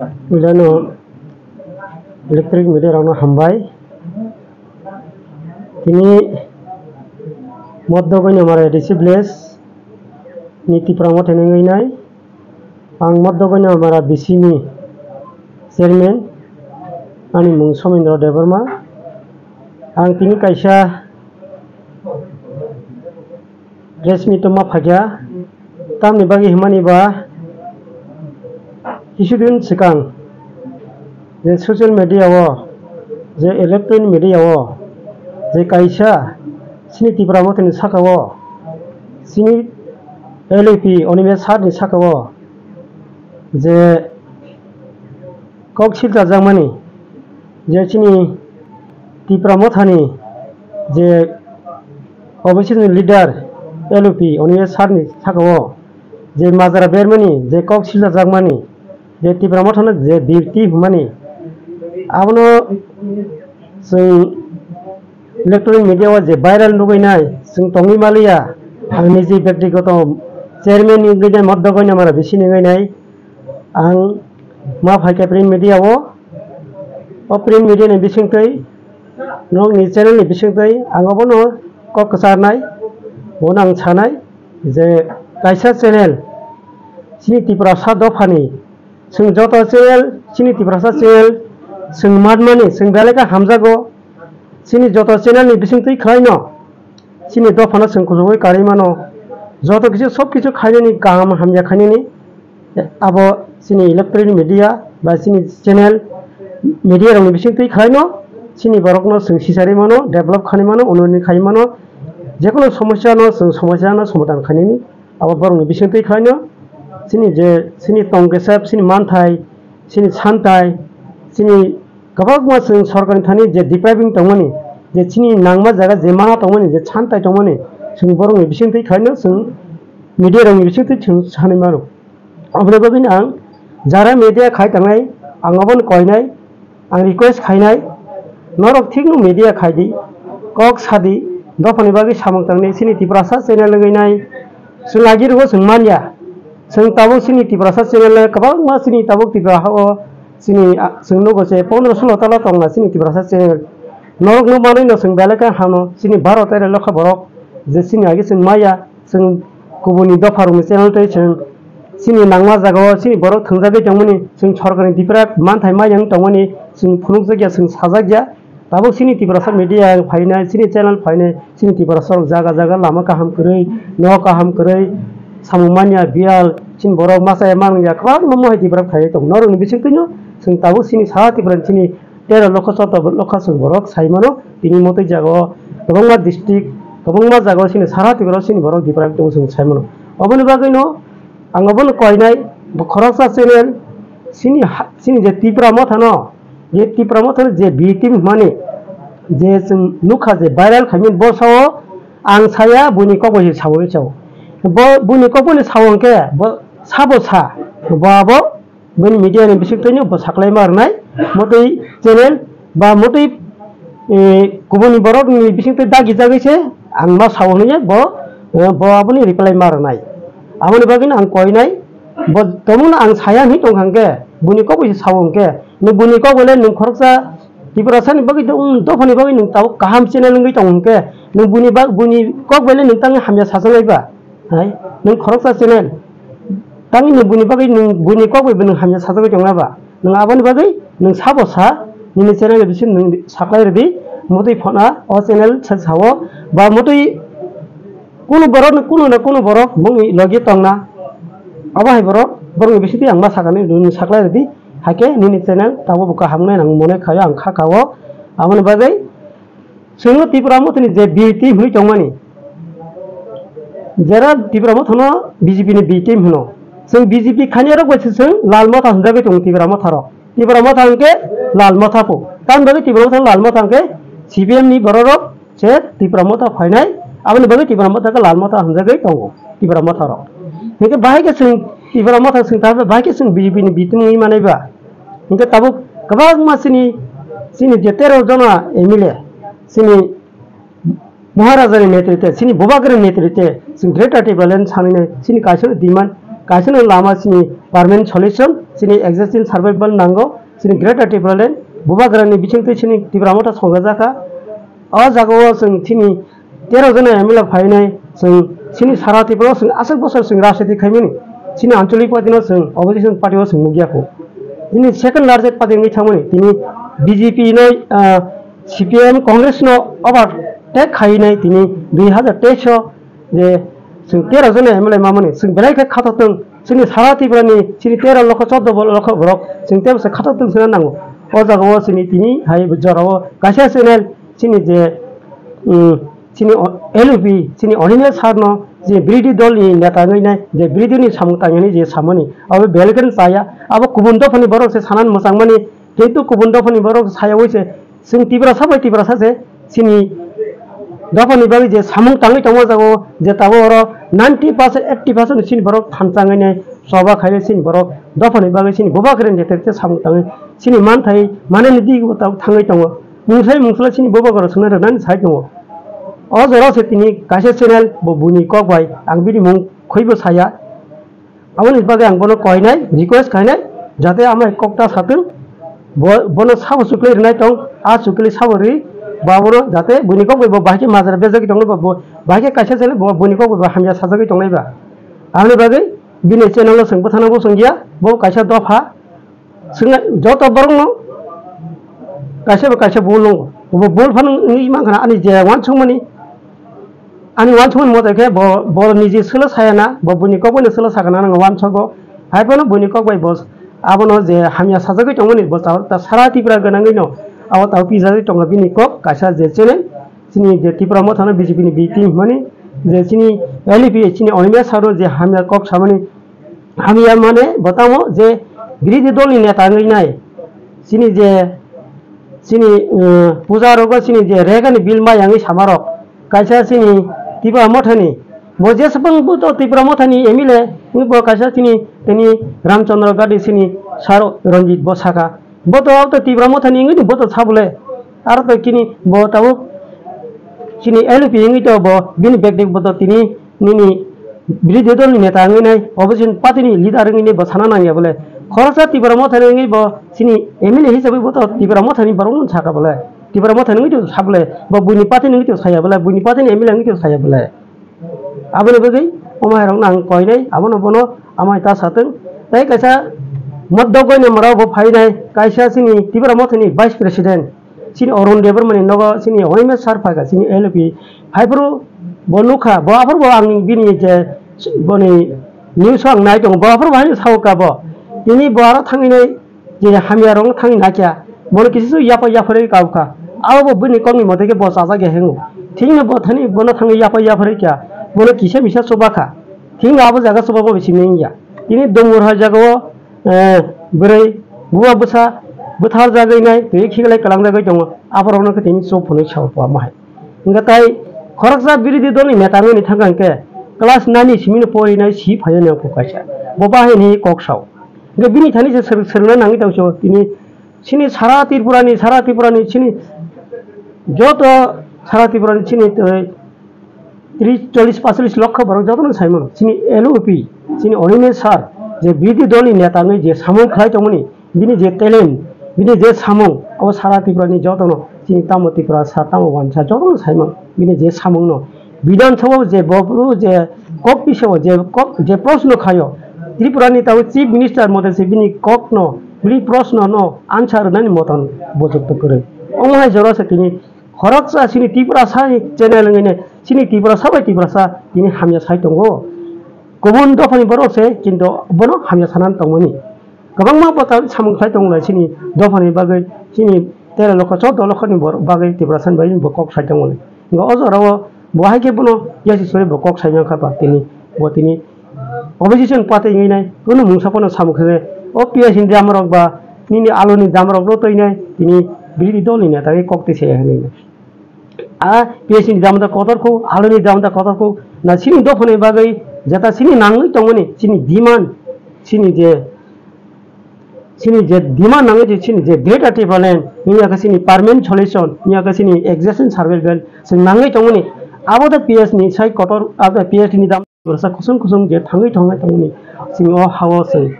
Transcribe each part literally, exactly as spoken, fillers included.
Puilano electronic media rokno hambai. Tini Moddo Goinamara A D C village ni Tipra Motha ni wngwi nai. Ang Moddo Goinamara B C ni chairman, ani mung Somendro Debbarma. Ang tini kaisa press meet o ma phaikha, tamni bagwi hwnmani ba, kisu din swkang je social media o, je electronic media o, je kaisa chini Tipra Mothani saka o, chini L A P Animesh sir ni saka o, je kok silchajakmani, je chini Tipra Mothani je opposition ni leader L O P Animesh sir ni saka o je majra bermani, je kok silchajakmani, je Tipra Mothano je birti hwnmani, abono chwng electronic media o je viral nugwi nai, chwng tongwi maliya. Ang niji bektigoto chairman ni wngwi nai, Moddo Goinamara B C ni wngwi nai. Ang ma phaikha print media o, o print media ni bisingtwi, nokni channel ni bisingtwi ang obono kok kwcharnai, bono ang sanai je kaisa channel chini Tiprasa dophani, chwng joto channel chini Tiprasa channel chwng manmani chwng belai khe hamjago. Chini joto channel ni bisingtwi khlaino chini dophano chwng kuchugwi karwi mano, joto kisu sob kisu khainani kaham hamya khainani. Abo chini electronic media ba chini channel media rokni bisingtwi khlaino chini borokno chwng sicharwi mano, develop khanwi mano, unnoti khawi mano, jekono somosyano chwng somosyano somadhan khainani. Abo borokni bisingtwi khlaino chini je chini tong kesep, chini manthai, chini santai, chini kwbangma chwng sorkarni thani je depriving tongmani, je chini nangma jaga je mana tongmani, je santai tongmani, chwng borokni bisingtwi khlaino chwng media rokni bisingtwi chwng sanwi mano. Aboni bagwino ang jara media khai tangnai, ang abono koinai, ang request khainai, norok thikno media khaidi, kok sadi, dophani bagwi samung tangni chini Tiprasa channel wngwi nai, chwng agirwo chwng manya, chwng tabuk chini Tiprasa channel kwbangma chini tabuk Tipra hao chini, ah, chwng nugo se pondro solo tala tongna chini Tiprasa channel, norokno manwino chwng belai khe hano chini Bharat ere lokha borok je chini agi chwng maya, chwng kubuni dopha rokni channel tei chwng chini nangma jagao chini borok thwngjagwi tongmani, chwng sorkarni dipra manthai ma yang tongmani, chwng phunukjakya, chwng sajakya. Tabuk chini Tiprasa media phainai, chini channel phainai, chini Tiprasa rok jaga jaga lama kaham kwrwi, nok kaham kwrwi, samung manya biyal, chini borok masa ya manung ya kwbangma mohai Tipra phaiwi tongo. Norokni bisingtwino chwng tabuk chini sara Tipra chini tero lokha, choudo lokha chwng borok sai mano, tini motwi jagao kwbangma district, kwbangma jagao chini sara Tripura chini borok Tipra tong chwng sai mano. Oboni bagwino ang obono koinai, bo khoroksa channel, chini ha-, chini je Tipra Mothano, je Tipra Mothano je B team hwnmani, je chwng nukha je viral khaimani, bo sao ang saya, buini kok bai se sao, sao. Bo buini kok bai sao hwnkhe, bo sabo sa, bo abo Bini media ni bisingtwi no bo saklai ma rwnai, motwi channel ba motwi, eh, kubuni borok ni bisingtwi dagi jagwi se ang ma sao hwnwi bo, eh, bo aboni reply ma rwnai. Aboni bagwi no ang koinai, bo tomung no ang saya hwnwi tong kha hwnkhe, buni kok bai se sao hwnkhe, nwng buni kok bai le nwng khoroksa Tiprasa ni bagwi, dophani bagwi nwng tabuk kaham channel wngwi tong hwnkhe, nwng buni bag-, buni kok bai le nwng tangwi hamya sajaknai ba? Hai, nwng khoroksa channel. Tangwi nwng buini bagwi nwng buini kok bai nwng hamya sajagwi tongna ba? Nwng aboni bagwi nwng sabo sa, nini channel ni bising nwng saklai rwdi, motwi phona o channel se sao, ba motwi kunu borok, kunu na kunu borok bongni logi tongna. Abo hai borok, borokni bisingtwi ang ma sakani nwng saklai rwdi, haikhe nini channel tabuk bo kaham wngnai nang mone khaio ang kha kao. Aboni bagwi Chwngno Tipra Mothani je B team hwnwi tongmani, jera Tipra Mothano B J P ni B team hwno. Chwng B J P khaniarok bai se chwng Lal Motha hwnjagwi tongo Tipra Motharo. Tipra Motha hwnkhe Lal Motha po. Tamni bagwi Tipra Motha Lal Motha hwnkhe C P M ni bororok se Tipra Motha phainai, aboni bagwi Tipra Motha khe Lal Motha hwnjagwi tongo Tipra Motharo. Hwnkhe bahai khe chwng Tipra Motha chwng ta bahai khe chwng B J P ni B team wngwi manai ba? Hingke tabuk kwbangma chini, chini je tero jona M L A, chini Maharaja ni netrite, chini Bubagra ni netrite, chini Greater Tipraland sanine, chini kaisa demand, kaisa lama chini permanent solution, chini existing survival nango, chini Greater Tipraland, Bubagrani bisingtwi chini Tipra Motha songjajakha. O jagao chwng chini tero jona M L A phainai, chwng chini sara Tripura o chwng aswk bosor chwng rajniti khaimani, chini anchalik party no chwng opposition party o chwng nukya kho. Chini second largest party wngwi thangmani, tini B J P no, ah, C P M Congress no overtake khainai tini dui hazar teis o je chwng tero jona M L A mamani, chwng belai khe khatok thung, chini sara Tripura ni chini tero lokho chordo bo-, lokho borok chwng tebo se khatok thung sina nango. O jaga o chini tini hai jora o kaisa channel chini je, um, chini o-, L U P, chini Animesh sir no je birodhi dol ni neta wngwi nai, je birodhi ni samung tangyani je samani, abo belai khe chaya, abo kubun dopha ni borok se sanan mwchangmani, kintu kubun dopha ni borok sayawi se Chwng Tiprasa bai Tiprasa se chini dophani bagwi je samung tangwi tongo jago, je tabuk oro ninety percent, eighty percent chini borok thansa wngwi nai, choba khainai chini borok dophani bagwi chini Bubagrani jeter te samung tangwi chini manthai manani digo tabuk thangwi tongo. Mungsai mungsla chini Bubagra swngna rwnani sai tongo. O jora se tini kaisa channel bo buini kok bai ang bini mung khuibo saya. Aboni bagwi ang bono koinai, request khainai, jate amai kok ta satwng, bo-, bono sabo chukli rwnai tong, a chukli sabo ri, ba bono jate buini kok bai bo bahai khe majra bejagwi tongnai ba, bo bahai khe kaisa channel bo buini kok bai bo hamya sajagwi tongnai ba. Aboni bagwi bini channel o chwng bwthana bo chwng ya, bo kaisa dopha, Swngnai joto borokno kaisa bai kaisa bul nungo. Bo bul phano wngwi mankha ani je uansukmani, ani uansukmani moto khe bo, bo niji swlo saya na, bo buini kok bai no swlo sakha na, nang uansugo. Hai phano buini kok bai bo abono je hamya sajagwi tongmani, bo ta, ta sara Tripura gwnangwi no abo ta pijagwi tongo bini kok kaisa je channel. Chini je Tipra Motha no B J P ni B team hwnmani, je chini L P chini Animesh sir no je hamya kok samani, hamya mane bo tamo je birodhi dol ni neta wngwi nai, chini je, chini, uh, puja rogo chini je rega ni bill ma yangwi sama rok, kaisa chini Tipra Motha ni, bo jeswk bwng bo to Tipra Motha ni M L A, bo kaisa chini tini Ramchandra Gadi chini sir Ranjit bo saka, bo to, to Tipra Motha ni wngwi bo to sabole, aro to kini bo tabuk chini L P wngwi to bo bini bag bag bo to tini nini birodhi dol ni neta wngwi nai, opposition party ni leader wngwi nai bo sana nangya bole. Khoroksa Tipra Motha ni wngwi bo chini M L A hisabwi bo to Tipra Motha ni borok no saka bole. Tipra Motha ni wngwi to sa bole. Bo buini party ni wngwi to saya bole. Buini party ni M L A wngwi to saya bole. Aboni bagwi omo hai rok no ang koinai, abono bono amai ta satwng. Tai kaisa Madhya Goi ni mara bo phainai, kaisa chini Tipra Motha ni vice president. Chini Arun Debbarma ni nogo chini Animesh sir phaikha chini L P. Haiphuru bo nukha, bo aphuru bo ang bini je boni news o ang nai tongo, bo aphuru bo haino sao kha bo. Tini bo aro thangwi nai je hamya rok thangwi naikha, bono kisa se yapha yapharwi kabkha. Abo bo bini kokni mote khe bo chajak ya hingo. Thikno bo thani bono thangwi yapha yapharwi kha, bono kisa misa chubakha. Thikno abo jaga chuba bo bisi nengya. Tini Dongmur hai jagao, eh, bwrwi buwa bwsa bwtharjagwi nai, twi khiklai kwlangjagwi tongo. Aborokno khe tini chuk phunwi sao bo ama hai. Hwnkhe tai khoroksa birodhi dolni neta wngwi thangkha hwnkhe class nine ni simino porinai si phaio nang kaisa. Bo bahai ni kok sao. Hwnkhe bini thani se swrwng, swrwngna nangwi tongso tini chini sara Tripura ni, sara Tripura ni chini joto sara Tripura ni chini, eh, tris, chollis, pachalis lokho borok jotono saimano. Chini L O P, chini Animesh sir, je birodhi dolni neta wngwi je samung khlai tongmani, bini je talent, bini je samung, abo sara Tripura ni jotono, chini tamo Tripura sa, tamo wansa, jotono saimano. Bini je samung no, Bidhan Sabha je bo, je kok pisao, je kok, je proshno khaio, Tripura ni tabo Chief Minister mote se bini kok no, bini proshno no answer rwnani moton bo jukto kwrwi. Omo hai jora se tini Khoroksa chini Tiprasa ni channel wngwi nai, chini Tiprasa bai Tiprasa tini hamya sai tongo. Kubun dophani borok se, kintu bono hamya sanani tongmani. Kwbangma bwtal samung khlai tongo lai chini dophani bagwi, chini tero lokho, choudo lokho ni bor-, bagwi Tiprasa ni bagwi bo kok sai tongo lai. Hwnkhe o jora o bo hai khe bono yasi sori bo kok sai mankha ba tini, bo tini Opposition party wngwi nai, kunu mungsa phano samung khe, o piyaj ni dam rok ba nini alu ni dam rok no twi nai, tini birodhi dol ni neta khe kok twi se ya hinwi nai. A piyaj ni dam da kotor kho, alu ni dam da kotor kho, na chini dophani bagwi jeta chini nangwi tongmani, chini demand, chini je, chini je demand nangwi je, chini je Greater Tipraland, nini ya khe chini permanent solution, nini ya khe chini existing survival, chwng nangwi tongmani, abo da piyaj ni sai kotor, abo da piyaj ni dam. Tiprasa kusung kusung je thangwi thangwi tongmani, chini o ha-o se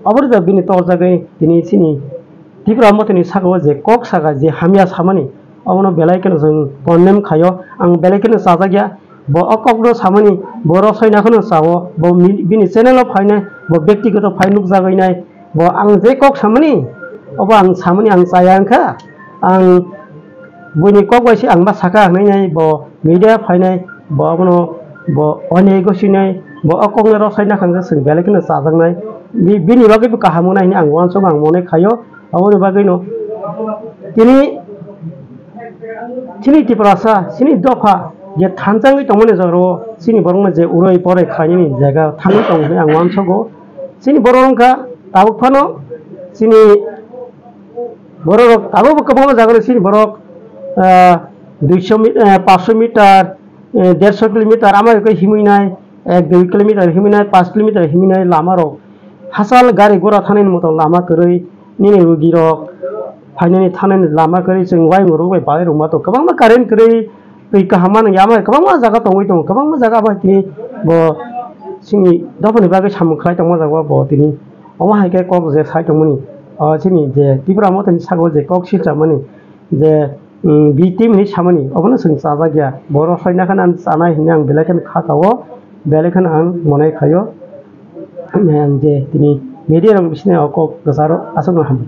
Aboni da bini torjagwi tini chini Tipra Mothani sakao je kok saka, je hamya samani, obono belai kheno chwng condemn khaio. Ang belai kheno chajakya, bo o kokno samani, bo rosoi nakhano chao, bo mi-, bini channel o phainai, bo bektigoto phai nukjagwi nai, bo ang je kok samani, obo ang samani ang chaya wngkha. Ang buini kok bai se ang ma saka hwnwi nai, bo media phainai, bo abono bo onei gosinai, bo o kokno rosai nakhang khe chwng belai kheno chajaknai. Bi-, bini bagwi bo kaham wngnai hwnwi ang uansuk ang mone khaio. Aboni bagwino tini chini Tiprasa, chini dopha je thanchangwi tongmani jagao chini borokno je uroi poroi khlainani jaga thangwi tongo hwnwi ang uansugo. Chini borok wngkha tabuk phano chini borok rok tabukbo kwbangma jagao chini borok, ah, duiso mi-, eh, paanso meter, eh, derso kilometer ama khe himwi nai, ek dui kilometer himwi nai, paanch kilometer himwi nai lama rok hachal gari gura thanani moto lama kwrwi, nini rugi rok phainani thanani lama kwrwi chwng uaimung rok bai balai rwma tongo, kwbangma current kwrwi, twi kaham manwi ama kwbangma jaga tongwi tongo, kwbangma jaga abo hai tini bo chini dophani bagwi samung khlai tongma jaga bo tini. Omo hai khe kok je sai tongmani, o chini je Tipra Mothani sakao je kok silchamani je, mm, B team hinwi samani, obono chwng chajakya. Bo rosoi nakhano ang chanai hinwi ang belai kheno kha kao, belai kheno ang monai khaio. Em, je tini media rok bisini o kok kwcharo aswkno hambai.